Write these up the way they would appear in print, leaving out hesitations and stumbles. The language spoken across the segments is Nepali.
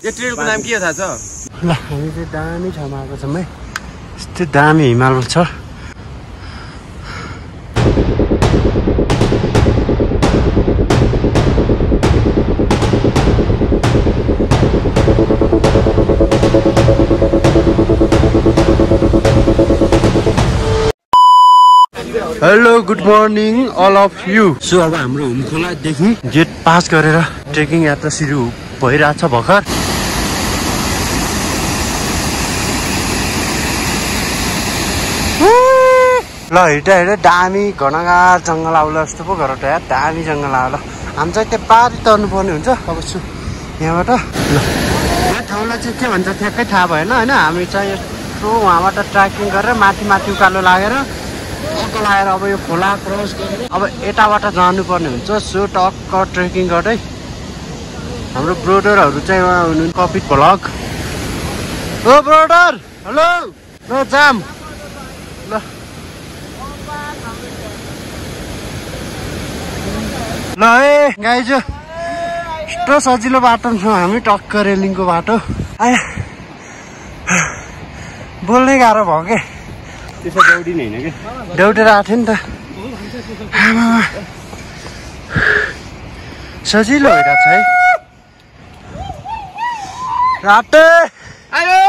यो ट्रेलको नाम के हो थाहा छ? ल हामी चाहिँ दामी ठाउँमा आएको छौँ है। यस्तो दामी हिमाल छ। Hello good morning all of you. So अब हाम्रो हुमखोलादेखि गेट पास गरेर ट्रेकिङ यात्रा सुरु भइरहेछ भर्खर। ल हिँड्दा हिँड्दै दामी घनघार जङ्गल आउला जस्तो पो गर त यार, दामी जङ्गल आउला। हामी चाहिँ त्यो पारी तर्नु पर्ने हुन्छ अब यहाँबाट। ल यहाँ ठाउँलाई चाहिँ के भन्छ ठ्याक्कै थाहा भएन होइन। हामी चाहिँ यस्तो उहाँबाट ट्रेकिङ गरेर माथि माथि उकालो लागेर टक्क लागेर अब यो खोला क्रस गरेर अब यताबाट जानुपर्ने हुन्छ। सो टक्क ट्रेकिङ गर्दै हाम्रो ब्रोडरहरू चाहिँ उहाँ हुनुहुन्छ कपिट भ्लग। ओ ब्रोडर हेलो ल जाम ल ल ए गाइज यस्तो सजिलो बाटोमा छौँ हामी, टक्क रेलिङको बाटो। आया बोल्नै गाह्रो भयो के, त्यसो दौडिने होइन कि दौडेर आएको थियो नि त। सजिलो भइरहेछ है। राटे आयो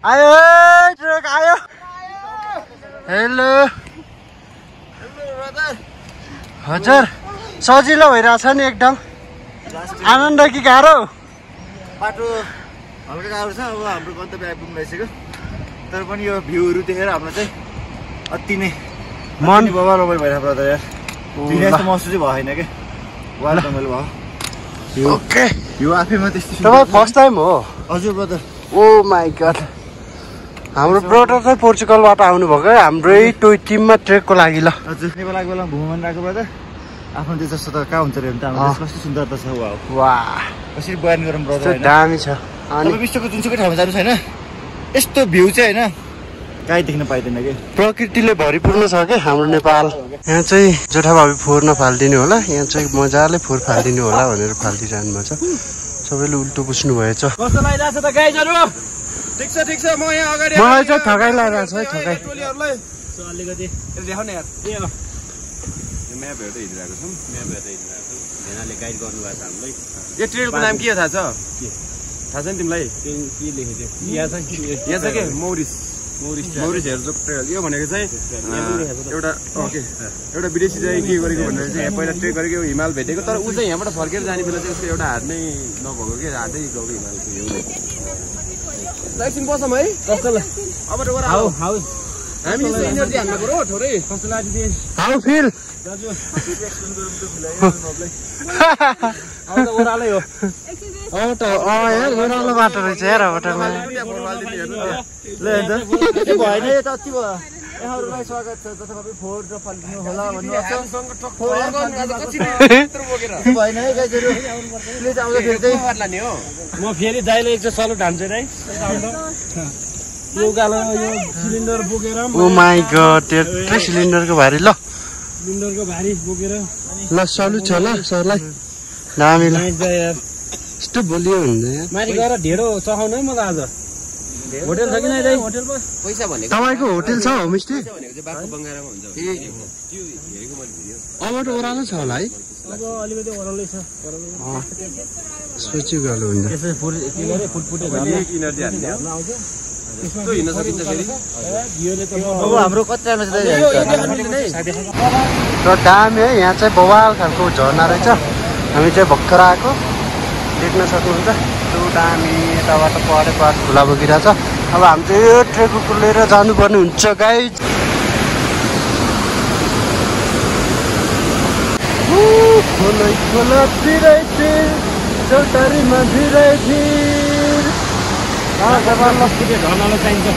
आयो ट्रक आयो। हेलो हजुर सजिलो भइरहेछ नि एकदम। आनन्द कि गाह्रो? बाटो हल्का गाह्रो छ। अब हाम्रो गन्तव्य आइपुग्नु भइसक्यो, तर पनि यो भ्यूहरू देखेर हाम्रो चाहिँ अति नै मन बबाल भइरहेको ब्रदर यार। दिनेस महसुस चाहिँ भएन कि वाल रमाइलो भयो। ओके यो आफैमा त्यस्तो तपाईँ फर्स्ट टाइम हो? हजुर ब्रदर। Oh my god. हाम्रो ब्रोडर चाहिँ पोर्चुगलबाट आउनुभएको है हाम्रै टोय टिममा ट्रेकको लागि। ल हजुर नेपालको बेला घुम्न आएको ब्रदर। आफ्नो देश जस्तो त कहाँ हुन्छ अरे त। हाम्रो देश कस्तो सुन्दरता छ। वाह कसरी बयान गरौँ ब्रदर होइन? दामी छ। अनि विश्वको जुनसुकै ठाउँमा जानु छैन यस्तो भ्यू चाहिँ होइन कहीँ देख्न पाइँदैन कि। प्रकृतिले भरिपूर्ण छ क्या हाम्रो नेपाल। यहाँ चाहिँ जेठाभावी फोहोर नफालिदिनु होला, यहाँ चाहिँ मजाले फोहोर फालिदिनु होला भनेर फालिदिइरहनु भएको छ। सबैले उल्टो बुझ्नु भएछ। कस्तो लागिरहेछ त गाइजहरु? ठिक छ ठिक छ। म यहाँ अगाडि मलाई चाहिँ थकाइ लागिरहेछ है। थकाइ टोलीहरुलाई अलिकति देखाउ न यार। ए अ यो म्याप हेर्दै हिँडिरहेको छौँ। म्याप हेर्दै हिँडिरहेको छौँ। धेनाले गाइड गर्नुभएको छ हामीलाई। यो ट्रेलको नाम के हो थाहा छ? के थाहा छ नि तिमीलाई? के लेखेको थियो यहाँ छ के? Maurice Herzog trail. यो भनेको चाहिँ एउटा एउटा विदेशी चाहिँ के गरेको भनेर चाहिँ यहाँ पहिला ट्रेक गरेको हिमाल भेटेको, तर ऊ चाहिँ यहाँबाट फर्केर जाने बेला चाहिँ उसको एउटा हात नै नभएको कि हातै गएको हिमालको हिउँले। एकछिन बसौँ है कस्तोलाई अब हामी इनर्जी हाल्नु पर्यो थोरै। कस्तो लाग्यो हाउ फिल दाजु? अब त ओह्रालै हो। अब त यार ओह्रालो बाटो रहेछ यार। अब त ल हेर्छ भएन यो त अति भयो। यहाँहरूलाई स्वागत छ। जथाभावी फोहोर नफालिदिनु होला भन्नुहुन्छ। भएन है गाइजहरु, प्लिज आउँदाखेरि चाहिँ म फेरि दाइले एकचोटि सलुट हान्छु है। यो उकालो यो सिलिन्डर बोकेर ओ माई गड त्यत्रै सिलिन्डरको भारी। ल सिलिन्डरको भारी बोकेर ल सलुट छ ल सरलाई। दामी ल यस्तो बोलियो हुँदैन। माथि गएर ढेँडो चखाउनु है म त आज। होटल छ कि नै दाइ? होटलमा पैसा भनेको तपाईँको होटल छ होमस्टे? भनेको चाहिँ बाको बङ्गारामा हुन्छ। ए त्यो हेरेको मैले भिडियो। अब त ओह्रालो छ होला है? अब अलिकति ओह्रालै छ। सोची गलो हुन्छ। त्यसै फुल के गरे फुटफुटे घरले इनर्जी हाल्ने आउँछ। त्यस्तो हिँड्न सकिन्छ फेरि। अब हाम्रो कति टाइम छ र दामी है। यहाँ चाहिँ बवाल खालको झर्ना रहेछ। हामी चाहिँ भर्खर आएको, देख्न सक्नुहुन्छ। त्यो दामी यताबाट पहाडे पहाड खुला बोकिरहेछ। अब हामी चाहिँ यो ट्रेकको लिएर जानुपर्ने हुन्छ गाइज। खोलै खोला फिरै फिर चौतारीमा फिरै फिर। झर्नालाई चाहिन्छ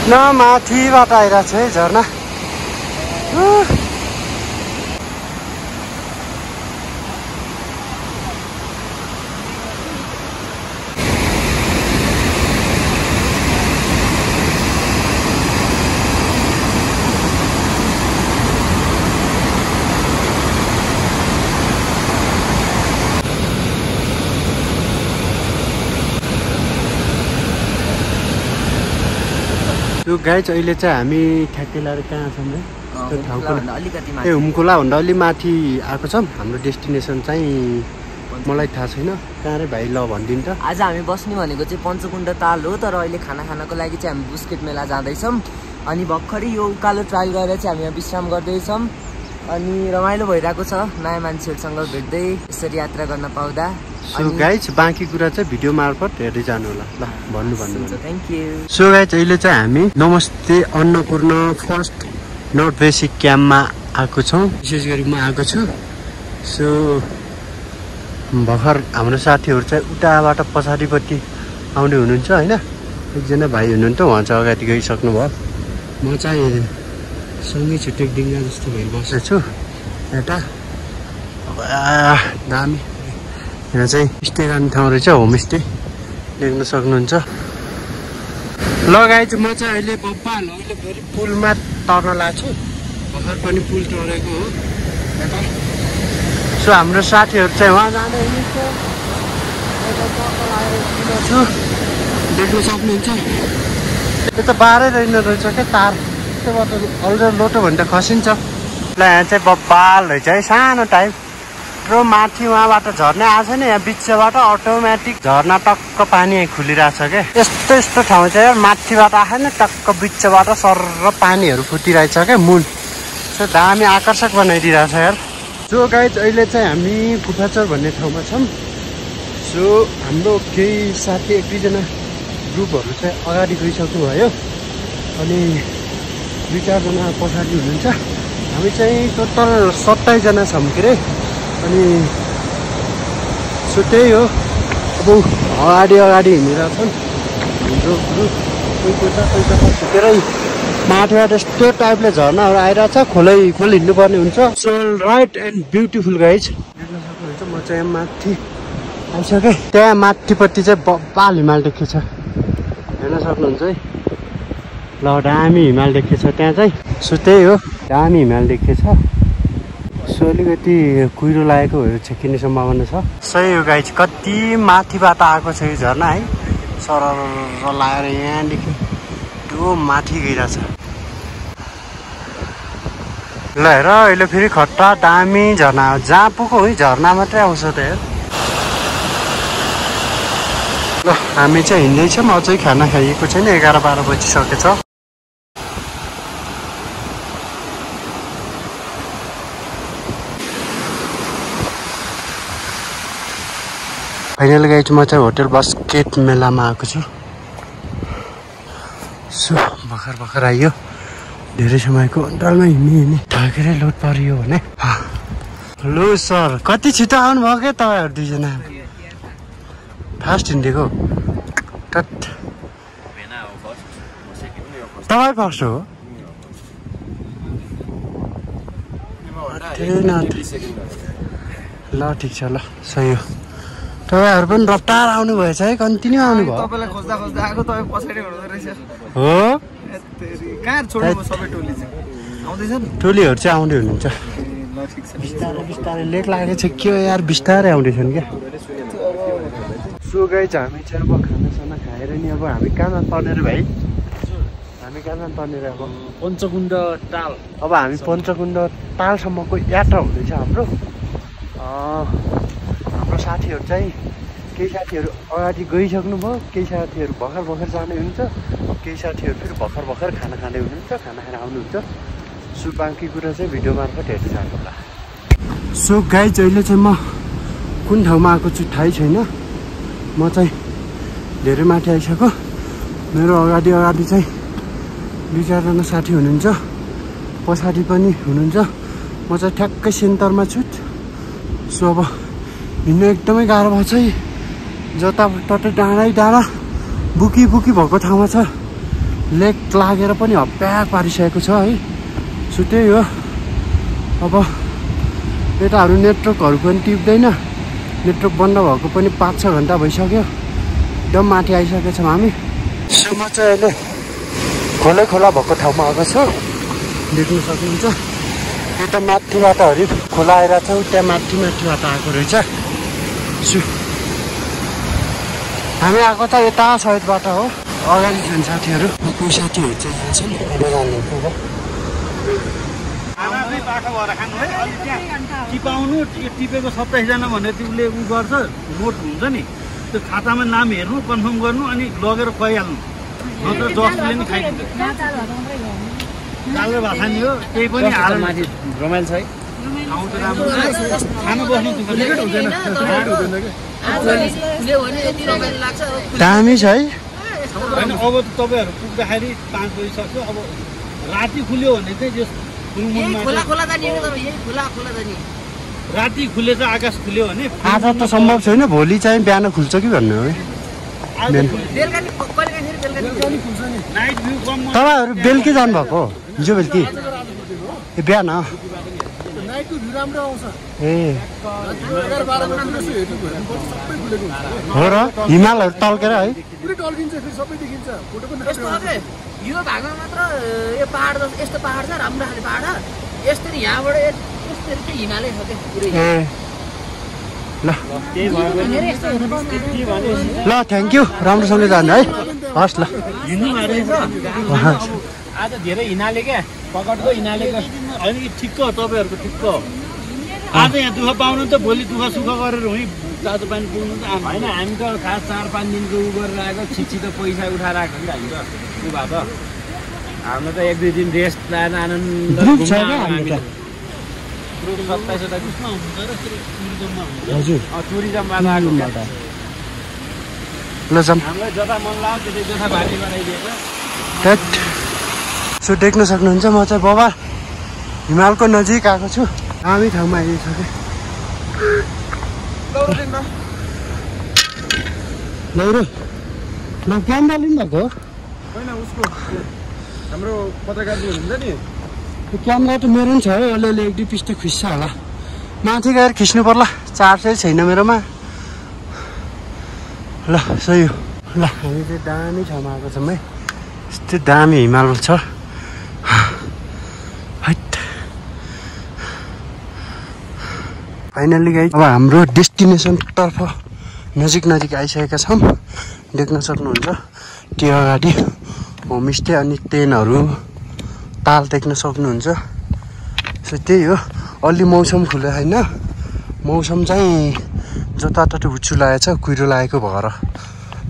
न माथिबाट आइरहेको छ है झर्ना। सो गाइज अहिले चाहिँ हामी ठ्याक्कै लाएर कहाँ छौँ है त्यो ठाउँको ए हुमखोला भन्दा अलि माथि आएको छौँ। हाम्रो डेस्टिनेसन चाहिँ मलाई थाहा छैन कहाँ रे भाइ, ल भनिदिनु त। आज हामी बस्ने भनेको चाहिँ पञ्चकुण्ड ताल हो, तर अहिले खाना खानको लागि चाहिँ हामी बुस्केट मेला जाँदैछौँ। अनि भर्खरै यो उकालो ट्रायल गरेर चाहिँ हामी यहाँ विश्राम गर्दैछौँ। अनि रमाइलो भइरहेको छ नयाँ मान्छेहरूसँग भेट्दै यसरी यात्रा गर्न पाउँदा। सो गाइज बाँकी कुरा चाहिँ भिडियो मार्फत हेर्दै जानु होला ल, भन्नु थ्याङ्क यू। सो गाइज अहिले चाहिँ हामी नमस्ते अन्नपूर्ण फर्स्ट नर्थ बेसिक क्याम्पमा आएको छौँ। विशेष गरी म आएको छु। सो भर्खर हाम्रो साथीहरू चाहिँ उताबाट पछाडिपट्टि आउने हुनुहुन्छ होइन, एकजना भाइ हुनुहुन्थ्यो उहाँ चाहिँ अगाडि गइसक्नु भयो। म चाहिँ सँगै छुट्टै डिङ्गा जस्तो भएर बसेको छु यता। दामी यहाँ चाहिँ स्टे गर्ने ठाउँ रहेछ, होमस्टे देख्न सक्नुहुन्छ। ल गाइज म चाहिँ अहिले बब्बाल अहिले फेरि पुलमा तर्न लाग्छु, भर्खर पनि पुल तरेको हो यता। सो हाम्रो साथीहरू चाहिँ उहाँ जाँदै हुनुहुन्छ, छु देख्न सक्नुहुन्छ। यो त बाह्रै रहेन रहेछ क्या तार, त्योबाट अल्झो लोटो भने त खसिन्छ। ल यहाँ चाहिँ बब्बाल रहेछ है, सानो टाइप र माथि उहाँबाट झर्ने आएको छ नि, यहाँ बिचबाट अटोमेटिक झर्ना टक्क पानी यहाँ खुलिरहेछ क्या। यस्तो यस्तो ठाउँ चाहिँ माथिबाट आएन टक्क बिचबाट सर्र पानीहरू फुटिरहेछ क्या मूल। सो दामी आकर्षक बनाइदिइरहेछ यार। सो गाइज अहिले चाहिँ हामी फुफाचर भन्ने ठाउँमा छौँ। सो हाम्रो केही साथी एक दुईजना ग्रुपहरू चाहिँ अगाडि गइसक्नु भयो अनि 2-4जना पछाडि हुनुहुन्छ। हामी चाहिँ टोटल 27 जना छौँ के अरे। अनि सो त्यही हो, अब अगाडि हिँडिरहेछन् हाम्रो ग्रुप, कोही कोही कता छुटेरै माथिबाट यस्तो टाइपले झर्नाहरू आइरहेछ, खोल हिँड्नुपर्ने हुन्छ। So right and beautiful guys देख्न सक्नुहुन्छ। म चाहिँ यहाँ माथि आइसकेँ, त्यहाँ माथिपट्टि चाहिँ बब्बाल हिमाल देखेछ हेर्न सक्नुहुन्छ है। ल दामी हिमाल देखेछ त्यहाँ चाहिँ। सो त्यही हो, दामी हिमाल देखेछ। सो अलिकति कुहिरो लागेकोहरू छेकिने सम्भावना छ। सही हो गाइज, कति माथिबाट आएको छ यो झर्ना है, सरर लगाएर यहाँदेखि त्यो माथि गइरहेछ। ल हेर अहिले फेरि खट्टा दामी झर्ना, जहाँ पुगो है झर्ना मात्रै आउँछ त हेर। ल हामी चाहिँ हिँड्दैछौँ, अझै खाना खाइएको छैन, 11-12 बजिसकेछ। फाइनल गाइज म चाहिँ होटल बस्केट मेलामा आएको छु। सो भर्खर आइयो, धेरै समयको अन्तरालमा हिँड्ने थाकेरै लोड परियो भने। लो सर कति छिटो आउनुभयो क्या तपाईँहरू दुईजना, फास्ट हिँडेको। तपाईँ फर्स्ट हो? ल ठिक छ, ल सही हो। तपाईँहरू पनि रफ्तार आउनु भएछ है, कन्टिन्यू आउनु भयो। तपाईलाई खोज्दा आएको, तपाईँ पछाडि हुनुहुँदो रहेछ हो। कहाँ छोड्नु सबै टोली चाहिँ आउँदैछन्? टोलीहरू चाहिँ आउँदै हुनुहुन्छ बिस्तारै लेक लागेको छ के हो यार, बिस्तारै आउँदैछन् क्या। सो गाइज हामी चाहिँ अब खानासाना खाएर नि अब हामी कहाँ पर्ने रे भाइ? हामी कहाँ पर्ने रे अब? पञ्चकुण्ड ताल। अब हामी पञ्चकुण्ड तालसम्मको यात्रा हुँदैछ हाम्रो। हाम्रो साथीहरू चाहिँ केही साथीहरू अगाडि गइसक्नु भयो, केही साथीहरू भर्खर जाने हुनुहुन्छ, केही साथीहरू फेरि भर्खर खाना खाँदै हुनुहुन्छ, खाना खाएर आउनुहुन्छ। सो बाँकी कुरा चाहिँ भिडियो मार्फत हेर्दै जानु होला। सो गाइज अहिले चाहिँ म कुन ठाउँमा आएको छु थाहै छैन। म चाहिँ धेरै माथि आइसक्यो, मेरो अगाडि चाहिँ 2-4जना साथी हुनुहुन्छ, पछाडि पनि हुनुहुन्छ। म चाहिँ ठ्याक्कै सेन्टरमा छु। सो अब हिँड्नु एकदमै गाह्रो भएको छ, जताततै डाँडा बुकी भएको ठाउँमा छ, लेक लागेर पनि हप्प्याक पारिसकेको छ है। सो त्यही हो, अब यताहरू नेटवर्कहरू पनि टिप्दैन, नेटवर्क बन्द भएको पनि 5-6 घन्टा भइसक्यो, एकदम माथि आइसकेको छौँ हामी। सो म चाहिँ अहिले खोला भएको ठाउँमा आएको छु, देख्न सक्नुहुन्छ। यता माथिबाट खोला आइरहेको छ, त्यहाँ माथिबाट आएको रहेछ। सो हामी आएको त यता साइडबाट हो, अगाडि छन् साथीहरू कोही साथीहरू चाहिँ यहाँ छन् खानामै बाटो भएर खानु है अलि त्यहाँ टिपाउनु टिपेको 27 जना भनेर तिमीले उ गर्छ नोट हुन्छ नि त्यो खातामा नाम हेर्नु कन्फर्म गर्नु अनि लगेर खुवाइहाल्नु नत्र जसले नि खाइदिन्छ दाल र भात खाने हो केही पनि हाल्नु माथि रमाइलो छ है ठाउँ त राम्रो खानु बस्नु हुँदैन दामी छ है होइन अब तपाईँहरू पुग्दाखेरि 5 बजी सक्यो अब राति खुल्यो भने चाहिँ यस राति खुले चाहिँ आकाश खुल्यो भने आज त सम्भव छैन भोलि चाहिँ बिहान खुल्छ कि भन्नु हो नाइट भ्यू कम तपाईँहरू बेलुकी जानुभएको हिजो बेलुकी ए बिहान ए हो र हिमालहरू टल्केर है यो भागमा मात्र यो पहाड यस्तो पहाड छ राम्रो खाले पहाड यसरी यहाँबाट यसरी चाहिँ हिमालय छ के पुरै ल थ्याङ्क यू राम्रोसँगले जानु है हस् ल आज धेरै हिनाले क्या पकडको हिनालेको होइन कि ठिक्क हो तपाईँहरूको ठिक्क हो आज यहाँ दुःख पाउनु त भोलि दुःख सुख गरेर हुँ तातो पानी पुग्नु त होइन हामी त खास 4-5 दिनको उ गरेर आएको छिटो पैसा उठाएर आएको कि हामी त उ भए त हाम्रो त 1-2 दिन रेस्ट लाएर आनन्द ग्रुप छ क्या हामी त 27 वटा ग्रुपमा हुन्छ र टुरिज्ममा हुन्छ हजुर टुरिज्मबाट आएको ल जाम हामीलाई जता मन लाग्यो त्यतै जता भारी बनाइदिएको सो देख्न सक्नुहुन्छ म चाहिँ बबाल हिमालको नजिक आएको छु दामी ठाउँमा आइसकेँ लौरो ल क्यामेरा लिनु भएको होइन उसको हाम्रो पत्रकारले हुन्छ नि त्यो क्यामेरा त मेरो पनि छ है अलिअलि 1-2 पिस त खिच्छ होला माथि गएर खिच्नु पर्ला चार्ज चाहिँ छैन मेरोमा ल सही हो ल हामी चाहिँ दामी ठाउँमा आएको छौँ है यस्तो दामी हिमाल छ फाइनल्ली गाइस अब हाम्रो डेस्टिनेसनतर्फ नजिक आइसकेका छौँ देख्न सक्नुहुन्छ त्यो अगाडि होमस्टे अनि टेन्टहरू ताल देख्न सक्नुहुन्छ सो त्यही हो अलि मौसम खुल्यो होइन मौसम चाहिँ जताततै हुच्चु लागेको छ कुहिरो लागेको भएर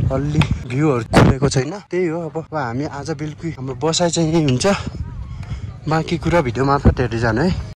अलि भ्यूहरू खुलेको छैन त्यही हो अब हामी आज बेलुकी हाम्रो बसाइ चाहिँ यही हुन्छ बाँकी कुरा भिडियो मार्फत हेर्दै जानु है।